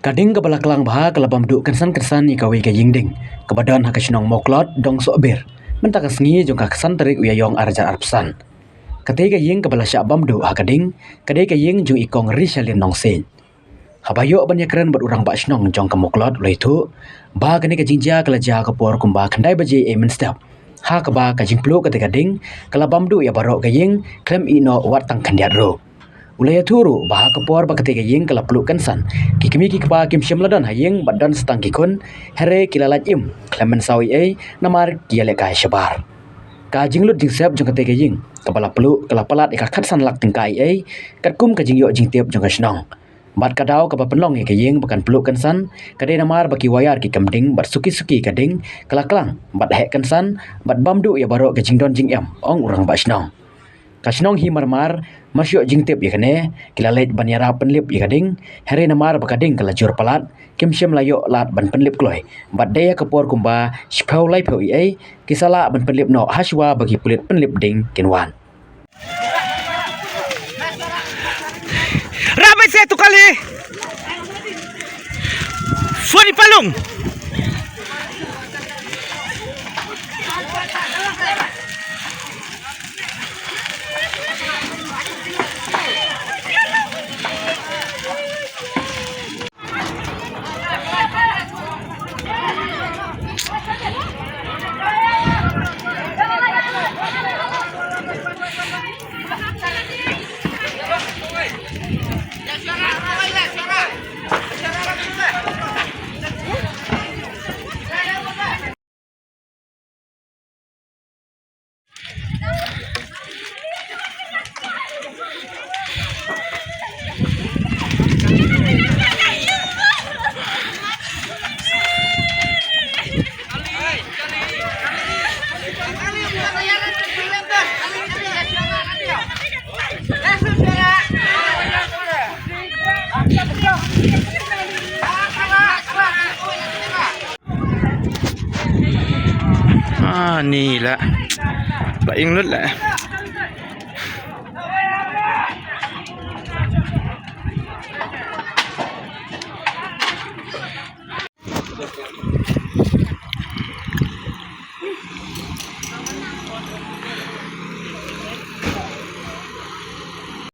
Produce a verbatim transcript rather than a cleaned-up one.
Ka ding kaba la klang bha ka la bam duh kynsan kynsan ïa kawei ka ïing ding kaba don ha ka shnong Mawklot, Dong Sohbir, mynta ka sngi jong ka khatsan tarik u Ïaïong arhajar arphew san. Katei ka ïing kaba la shah bam duh ha ka ding ka dei ka ïing jong i Kong Rishalin Nongsing. Haba ïoh ban ïakren bad u rangbah shnong jong ka Mawklot u la ïathuh ba kane ka jingjia ka la jia ha ka por kumba khyndai baje ei mynstep, ha kaba ka jingpluh katei ka ding ka la bam duh ïa baroh ka ïing, khlem ïeh noh wat tang khyndiat ruh. U la ïathuh ruh ba ha ka por ba katei ka ïing ka la pluh kynsan, ki kmie ki kpa kim shym la don ha ïing bad don sa tang ki khun, hynrei ki la lait im khlem mynsaw ei ei namar ki ïalehkai shabar. Ka jinglut jingsep jong katei ka ïing kaba la pluh ka la palat ïa ka khatsan lak tyngka ei ei, katkum ka jingïoh jingtip jong ka shnong. Bad ka daw kaba pynlong ïa ka ïing ba kan pluh kynsan ka dei namar ba ki wire ki kam ding bad suki suki ka ding ka la klang bad heh kynsan bad bam duh ïa baroh ka jingdon jingem, ong u rangbah shnong. Ka shnong hi marmar, mar shu ïoh jingtip ïa kane, ki la leit ban ïarap pynlip ïa ka ding, hynrei namar ba ka ding ka la jur palat, kim shym la ïoh lad ban pynlip kloi bad dei ha ka por kumba shiphew laiphew ei ei ki sa lah ban pynlip noh hashwa ba ki pulit pynlip ding kin wan. Rabai se tu kali. Foni palung. Ah, ni la. La ing lut la.